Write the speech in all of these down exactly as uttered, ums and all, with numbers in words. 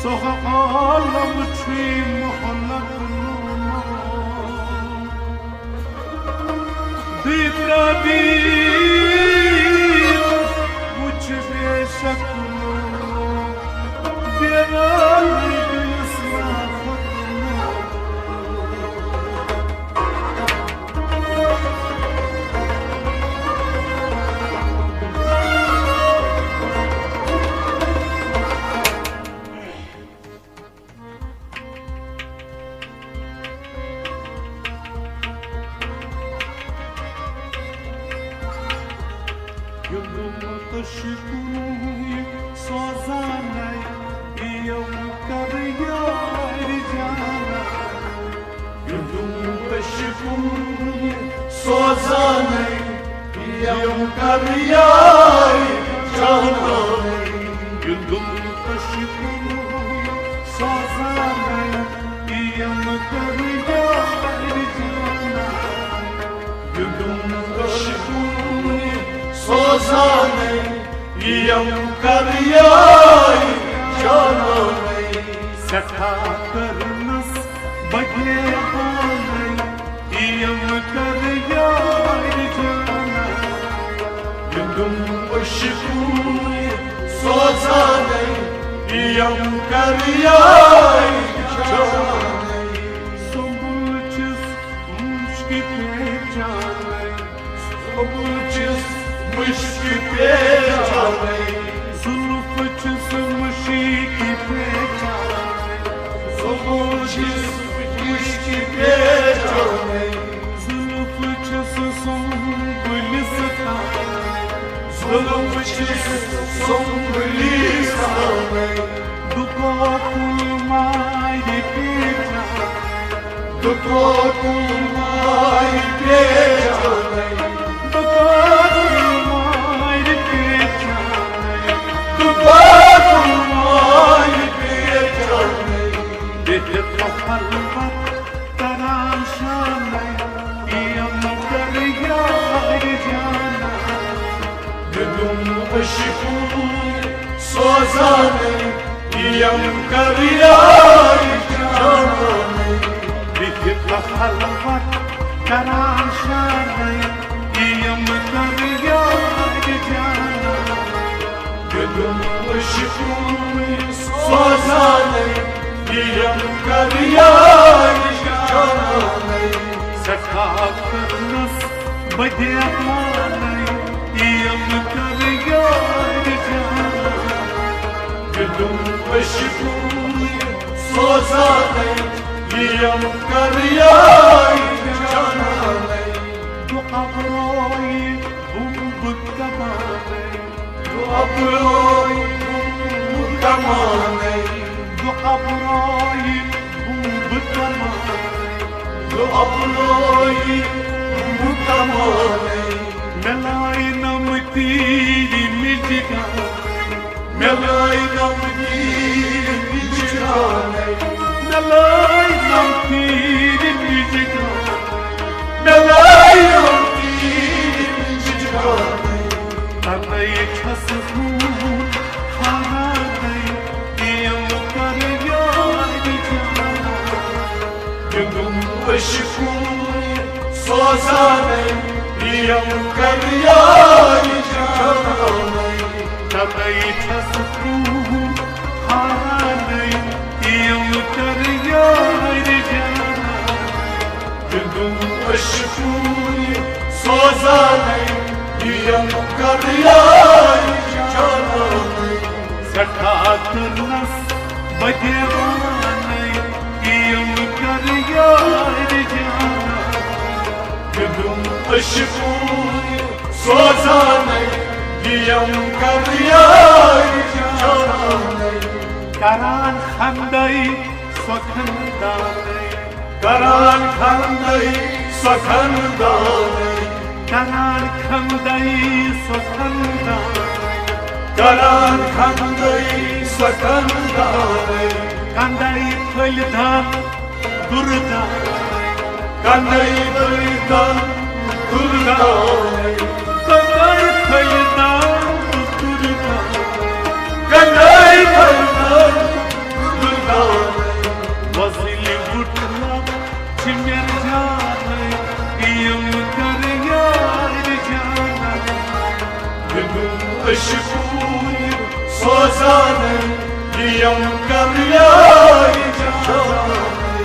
سُہ عالم چھُے مُہلک نوٗما۔ بیترابی وُچھ بے شک نوٗما۔ بیران گٔیَس نافق نوٗما۔ یوٚدُم تٔشہِ کُنُے سوزانَے، یِم کَرٕ یارِ جانَے۔ یوٚدُم تٔشہِ کُنُے سوزانَے، یِم کَرٕ یارِ جانَے۔ یوٚدُم تٔشہِ کُنُے سوزانَے، یِم کَرٕ یارِ جانَے۔ یوٚدُم تٔشہِ کُنُے سوزانَے، یِم کَرٕ یارِ جانَے۔ سٮ۪ٹھاہ کٔرنَس بہٕ دیوانَے، یِم کَرٕ یارِ جانَے۔ یوٚدُم تٔشہِ کُنُے سوزانَے، یِم کَرٕ یارِ جانَے۔ سُمبُل چھِس مُشکہِ پہچانَے، سُمبُل چھِس مُشکہِ پہچانَے۔ زُلفہٕ چھِس مُشکہِ پہچانَے، سُمبُل چھِس مُشکہِ پہچانَے۔ زُلفہٕ چھِس سُمبُلِس تانَے، زُلفہٕ چھِس سُمبُلِس تانَے۔ دُکاکُل مارِ پہچانَے، دُکاکُل مارِ پہچانَے۔ دُکاکُل مارِ پہچانَے، دُکاکُل مارِ پہچانَے۔ بِہِتھ خلوت کران شانَے، یِم کَرٕ یارِ جانَے۔ یوٚدُم تٔشہِ کُنُے سوزانَے، یِم کَرٕ یارِ جانَے۔ بِہِتھ خلوت کران شانَے، یِم کَرٕ یارِ جانَے۔ یوٚدُم تٔشہِ کُنُے سوزانَے، یِم کَرٕ یارِ جانَے۔ سٮ۪ٹھاہ کٔرنَس بہٕ دیوانَے، یِم کَرٕ یارِ جانَے۔ یوٚدُم تٔشہِ کُنُے سوزانَے، یِم کَرٕ یارِ جانَے۔ دُعا برٛونٛہہ بُمبہٕ کمانَے۔ دُعا برٛونٛہہ بُمبہٕ کمانَے۔ دُعا برٛونٛہہ بُمبہٕ کمانَے۔ دُعا برٛونٛہہ بُمبہٕ کمانَے۔ مےٚ لایہِ نَم تیٖرِ مِجہِ گانَے۔ مےٚ لایہِ نَم تیٖرِ مِجہِ گانَے۔ مےٚ لایہِ نَم تیٖرِ مِجہِ گانَے۔ مےٚ لایہِ نَم تیٖرِ مِجہِ گانَے۔ تَتَے چھَس خوٗن کھارانَے، یِم کَرٕ یارِ جانَے۔ یوٚدُم تٔشہِ کُنُے سوزانَے، یِم کَرٕ یارِ جانَے۔ تَتَے چھَس خوٗن کھارانَے، یِم کَرٕ یارِ جانَے۔ یوٚدُم تٔشہِ کُنُے سوزانَے، یِم کَرٕ یارِ جانَے۔ سٮ۪ٹھاہ کٔرنَس بہٕ دیوانَے، یِم کَرٕ یارِ جانَے۔ یوٚدُم تٔشہِ کُنُے سوزانَے، یِم کَرٕ یارِ جانَے۔ کَران خنٛدَے سۄ خنٛدانَے۔ کَران خنٛدَے سۄ خنٛدانَے۔ کَران خنٛدَے سۄ خنٛدانَے۔ کَران خنٛدَے سۄ خنٛدانَے۔ کَنٛدَے پھٔلۍ دَم دُردانَے۔ کَنٛدَے پھٔلۍ دَم دُردانَے۔ کَنٛدَے پھٔلۍ دَم دُردانَے۔ کَنٛدَے پھٔلۍ دَم عشقون سوزانَے، یِم کَر یارِ جانَے۔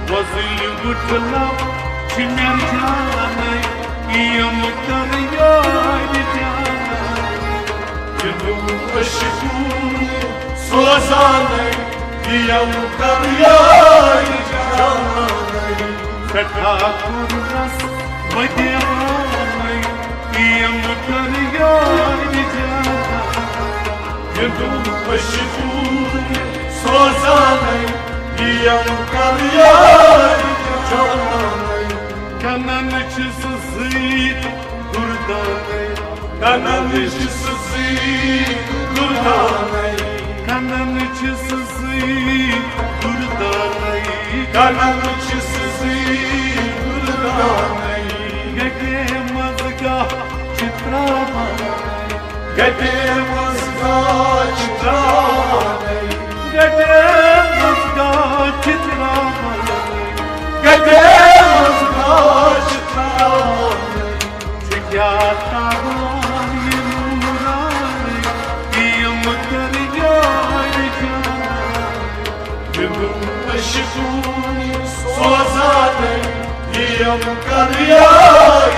وۄزٕلۍ وٕٹھ لَب چھِ مےٚ جانَے، یِم کَر یارِ جانَے۔ یِم عشقون سوزانَے، یِم کَر یارِ جانَے۔ سٮ۪ٹھاہ کوٚرنَس بہٕ دیوانَے، یِم کَر یارِ جانَے۔ یِم عشقون سوزانَے، یِم کَر یارِ جانَے۔ کَنَن چھِ سُہ زٕے دُردانَے۔ کَنَن چھِ سُہ زٕے دُردانَے۔ کَنَن چھِ سُہ زٕے دُردانَے۔ کَنَن چھِ سُہ زٕے دُردانَے۔ گَٹے منٛز گاہ چھِ ترٛاوان۔ گَٹے منٛز گاہ چھِ ترٛاوان۔ گَٹے منٛز گاہ چھِ ترٛاوان۔ گَٹے منٛز گاہ چھِ ترٛاوان۔ ژٕ کیٛاہ تاوان یہِ نوٗرانٕے، یِم کَر یارِ جانَے۔ یِم عشقون سوزانَے، یِم کَر یارِ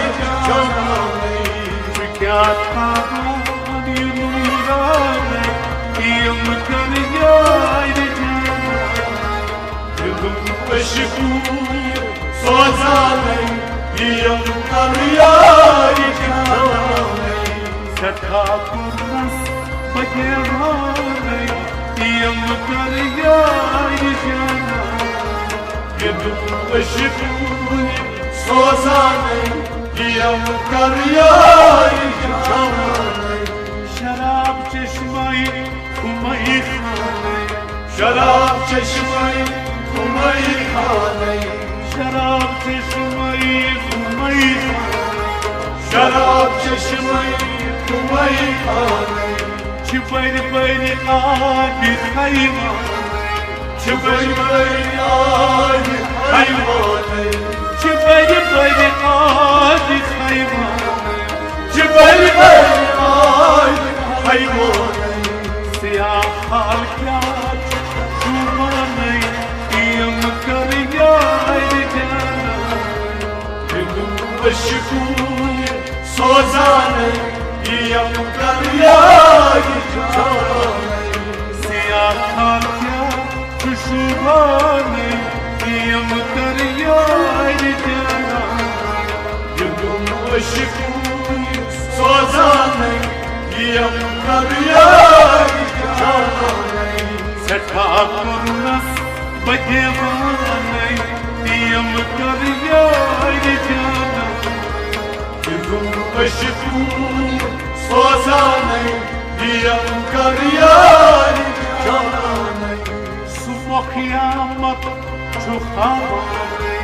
جانَے۔ ژٕ کیٛاہ تاوان یہِ نوٗرانٕے، یِم کَر یارِ جانَے۔ یِم عشقون سوزانَے، یِم کَر یارِ جانَے۔ سٮ۪ٹھاہ کوٚرنَس بہٕ دیوانَے، یِم کَر یارِ جانَے۔ یِم عشقون سوزانَے، یِم کَر یارِ جانَے۔ شراب چشمَے ہُمَے خانَے۔ شراب چشمَے ہُمَے خانَے۔ شراب چشمَے ہُمَے خانَے۔ شراب چشمَے ہُمَے خانَے۔ چھِ بٔرۍ بٔرۍ آبِ خیمانَے۔ چھِ بٔرۍ بٔرۍ آبِ خیمانَے۔ چھِ بٔرۍ بٔرۍ آبِ خیمانَے۔ چھِ بٔرۍ بٔرۍ آبِ خیمانَے۔ سیاہ حال کیٛاہ چھُ شوٗبانَے، یِم کَر یارِ جانَے۔ یِم عشقون سوزانَے، یِم کَر یارِ جانَے۔ سیاہ حال کیٛاہ چھُ شوٗبانَے، یِم کَر یارِ جانَے۔ یِم عشقون سوزانَے، یِم کَر یارِ جانَے۔ سٮ۪ٹھاہ کوٚرنَس بہٕ دیوانَے، یِم کَر یارِ جانَے۔ یِم عشقون سوزانَے، یِم کَر یارِ جانَے۔ سُہ مۄکھ قیامت چھُ ہاوانَے۔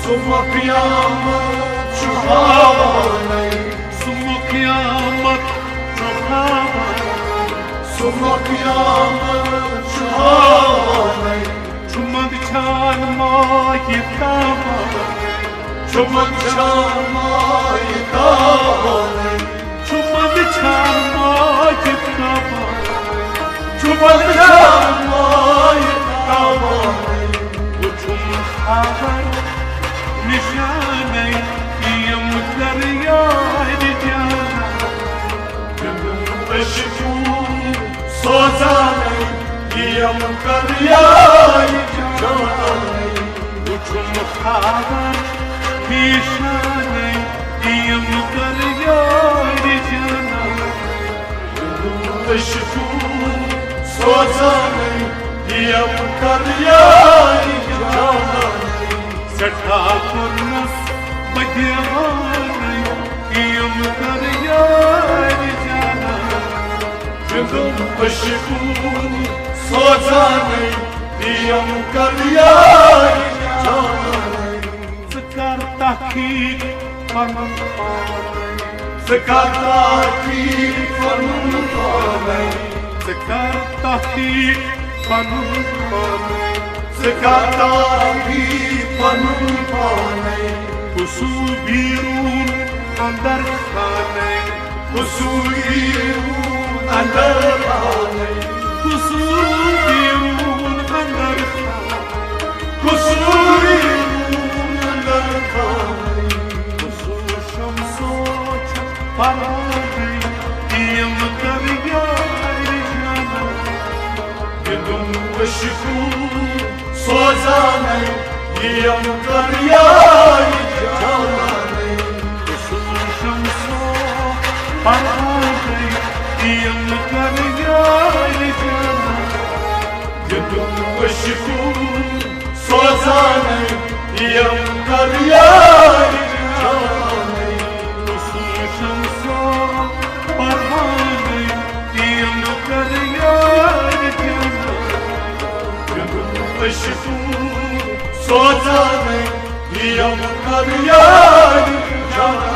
سُہ مۄکھ قیامت چھُ ہاوانَے۔ سُہ مۄکھ قیامت چھُ ہاوانَے۔ سُہ مۄکھ قیامت چھُ ہاوانَے۔ چھُ منٛدچھان ماہِ تاوانَے۔ چھُ منٛدچھان ماہِ تاوانَے۔ چھُ منٛدچھان ماہِ تاوانَے۔ چھُ منٛدچھان ماہِ تاوانَے۔ وُچھُم خبر نِشانَے، یِم کَر یارِ جانَے۔ عشقون سوزانَے، یِم کَر یارِ جانَے۔ وُچھُم خبر نِشانَے، یِم کَر یارِ جانَے۔ عشقون سوزانَے، یِم کَر یارِ جانَے۔ سٮ۪ٹھاہ کوٚرنَس بہٕ دیوانَے، یِم کَر یارِ جانَے۔ یِم عشقون سوزانَے، یِم کَر یارِ جانَے۔ ژٕ کَر تحقیٖق پَنُن پانَے۔ ژٕ کَر تحقیٖق پَنُن پانَے۔ ژٕ کَر تحقیٖق پَنُن پانَے۔ ژٕ کَر تحقیٖق پَنُن پانَے۔ قصوٗر بیروٗن اَندَر خانَے۔ قصوری روٗد اندر تھاوَے۔ قصوری روٗد اندر تھاوَے۔ قصوری روٗد اندر تھاوَے۔ قصور شمسو چھُ پروانَے، یِم کر یارِ جانَے۔ یہِ دُنوَے چھُ سوزانَے، یِم کر یارِ جانَے۔ قصور شمسو پروانَے، یِم کر یارِ جانَے۔ یہِ دُنوَے چھُ سوزانَے، یِم کر یارِ جانَے۔ قصور شمسو پروانَے، یِم کر یارِ جانَے۔ یہِ دُنوَے چھُ سوزانَے، یِم کر یارِ جانَے۔